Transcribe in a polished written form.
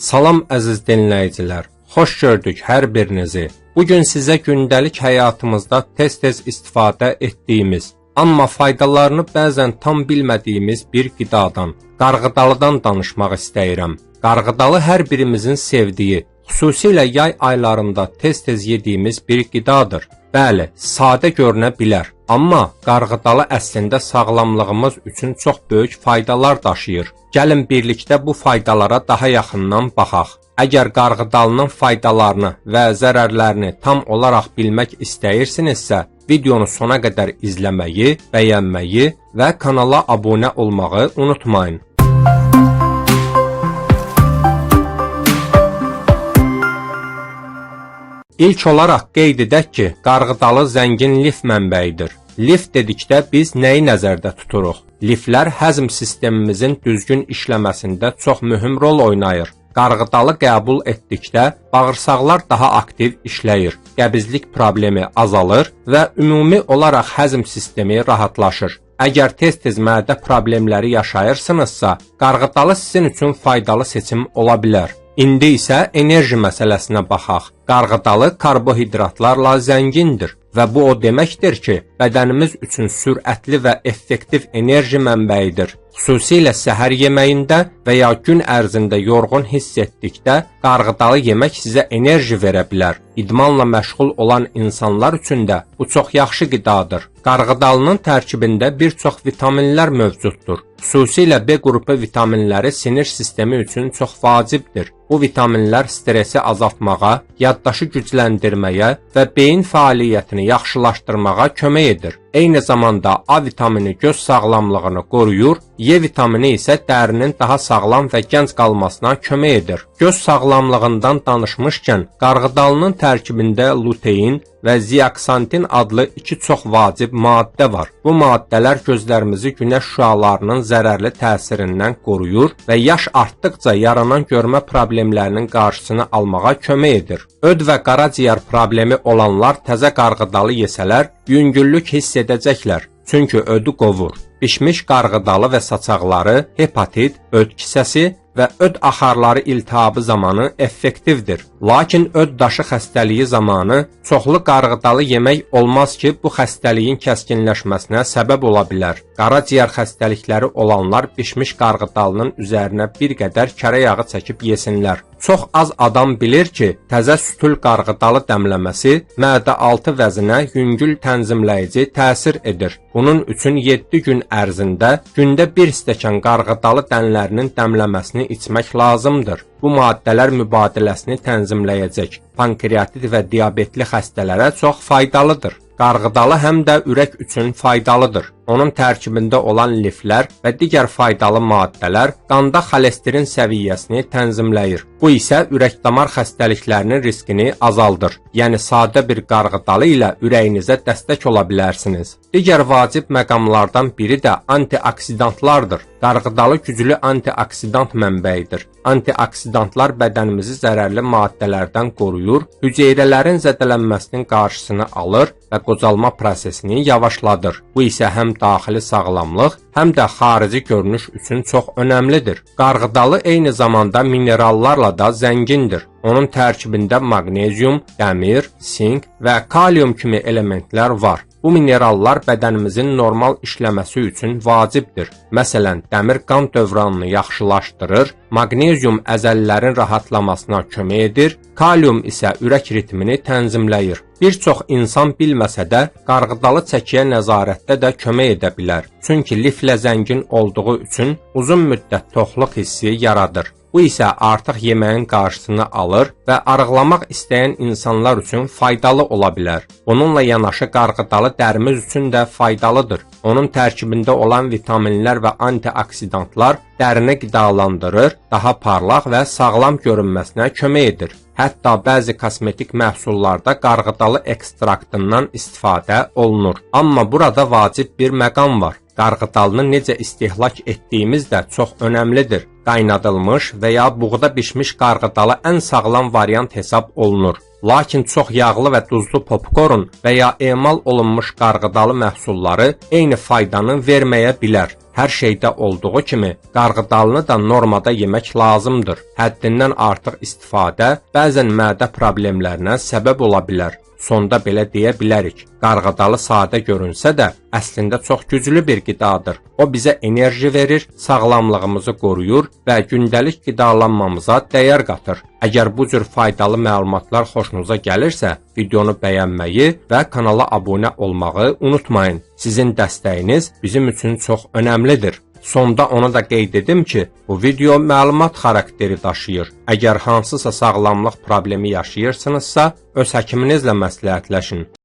Salam əziz dinləyicilər. Xoş gördük hər birinizi. Bu gün sizə gündəlik həyatımızda tez-tez istifadə etdiyimiz, amma faydalarını bəzən tam bilmədiyimiz bir qidadan, qarğıdalıdan danışmaq istəyirəm. Qarğıdalı hər birimizin sevdiyi, xüsusilə yay aylarında tez-tez yediyimiz bir qidadır. Bəli, sadə görünə bilər, amma qarğıdalı əslində sağlamlığımız üçün çox böyük faydalar daşıyır. Gəlin birlikdə bu faydalara daha yaxından baxaq. Əgər qarğıdalının faydalarını və zərərlərini tam olaraq bilmək istəyirsinizsə, videonu sona qədər izləməyi, bəyənməyi və kanala abunə olmağı unutmayın. İlk olaraq qeyd edək ki, qarğıdalı zəngin lif mənbəyidir. Lif dedikdə biz nəyi nəzərdə tuturuq? Liflər həzm sistemimizin düzgün işləməsində çox mühüm rol oynayır. Qarğıdalı qəbul etdikdə bağırsaqlar daha aktiv işləyir, qəbizlik problemi azalır və ümumi olaraq həzm sistemi rahatlaşır. Əgər tez-tez mədə problemləri yaşayırsınızsa, qarğıdalı sizin üçün faydalı seçim ola bilər. İndi isə enerji məsələsinə baxaq. Qarğıdalı karbohidratlarla zəngindir və bu o deməkdir ki, bədənimiz üçün sürətli və effektiv enerji mənbəyidir. Xüsusilə səhər yeməyində və ya gün ərzində yorğun hiss etdikdə qarğıdalı yemək sizə enerji verə bilər. İdmanla məşğul olan insanlar üçün də bu çox yaxşı qidadır. Qarğıdalının tərkibində bir çox vitaminlər mövcuddur. Xüsusilə B qrupu vitaminləri sinir sistemi üçün çox vacibdir. Bu vitaminlər stresi azaltmağa, yaddaşı gücləndirməyə və beyin fəaliyyətini yaxşılaşdırmağa kömək edir. Eyni zamanda A vitamini göz sağlamlığını qoruyur, E vitamini isə dərinin daha sağlam və gənc qalmasına kömək edir. Göz sağlamlığından danışmışkən, qarğıdalının tərkibində lutein və zeaksantin adlı iki çox vacib maddə var. Bu maddələr gözlərimizi günəş şüalarının zərərli təsirindən qoruyur və yaş artdıqca yaranan görmə problemlərinin qarşısını almağa kömək edir. Öd və qaraciyər problemi olanlar təzə qarğıdalı yesələr, yüngüllük hiss edəcəklər. Çünki ödü qovur. Bişmiş qarğıdalı və saçaqları hepatit, öd kisəsi və öd axarları iltihabı zamanı effektivdir. Lakin öd daşı xəstəliyi zamanı çoxlu qarğıdalı yemək olmaz ki, bu xəstəliyin kəskinləşməsinə səbəb ola bilər. Qaraciyər xəstəlikləri olanlar bişmiş qarğıdalının üzərinə bir qədər kərə yağı çəkib yesinlər. Çox az adam bilir ki, təzə sütül qarğıdalı dəmləməsi mədə-altı vəzinə yüngül tənzimləyici təsir edir. Bunun üçün 7 gün ərzində gündə bir stəkan qarğıdalı dənlərinin dəmləməsini içmək lazımdır. Bu maddələr mübadiləsini tənzimləyəcək. Pankreatit və diabetli xəstələrə çox faydalıdır. Qarğıdalı həm də ürək üçün faydalıdır. Onun tərkibində olan liflər və digər faydalı maddələr qanda xolesterin səviyyəsini tənzimləyir. Bu isə ürək-damar xəstəliklərinin riskini azaldır. Yəni sadə bir qarğıdalı ilə ürəyinizə dəstək ola bilərsiniz. Digər vacib məqamlardan biri də antioksidantlardır. Qarğıdalı güclü antioksidant mənbəyidir. Antioksidantlar bədənimizi zərərli maddələrdən qoruyur, hüceyrələrin zədələnməsinin qarşısını alır və qocalma prosesini yavaşladır. Bu isə həm daxili sağlamlıq, həm də xarici görünüş üçün çox önəmlidir. Qarğıdalı eyni zamanda minerallarla da zəngindir. Onun tərkibində maqnezium, dəmir, sink və kalium kimi elementlər var. Bu minerallar bədənimizin normal işləməsi üçün vacibdir. Məsələn, dəmir qan dövranını yaxşılaşdırır, maqnezium əzələlərin rahatlamasına kömək edir, kalium isə ürək ritmini tənzimləyir. Bir çox insan bilməsə də, qarğıdalı çəkiyə nəzarətdə də kömək edə bilər. Çünki liflə zəngin olduğu üçün uzun müddət toxluq hissi yaradır. Bu isə artıq yeməyin qarşısını alır və arıqlamaq istəyən insanlar üçün faydalı ola bilər. Bununla yanaşı qarğıdalı dərimiz üçün də faydalıdır. Onun tərkibində olan vitaminlər və antioksidantlar dərini qidalandırır, daha parlaq və sağlam görünməsinə kömək edir. Hətta bəzi kosmetik məhsullarda qarğıdalı ekstraktından istifadə olunur. Amma burada vacib bir məqam var. Qarğıdalını necə istehlak etdiyimiz də çox önəmlidir. Qaynadılmış və ya buğda bişmiş qarğıdalı ən sağlam variant hesab olunur. Lakin çox yağlı və duzlu popkorn və ya emal olunmuş qarğıdalı məhsulları eyni faydanı verməyə bilər. Hər şeydə olduğu kimi qarğıdalını da normada yemək lazımdır. Həddindən artıq istifadə bəzən mədə problemlərinə səbəb ola bilər. Sonda belə deyə bilərik. Qarğıdalı sadə görünsə də, əslində çox güclü bir qidadır. O bizə enerji verir, sağlamlığımızı qoruyur və gündəlik qidalanmamıza dəyər qatır. Əgər bu cür faydalı məlumatlar xoşunuza gəlirsə, videonu bəyənməyi və kanala abunə olmağı unutmayın. Sizin dəstəyiniz bizim üçün çox önəmlidir. Sonda onu da qeyd edim ki, bu video məlumat xarakteri daşıyır. Əgər hansısa sağlamlıq problemi yaşayırsınızsa, öz həkiminizlə məsləhətləşin.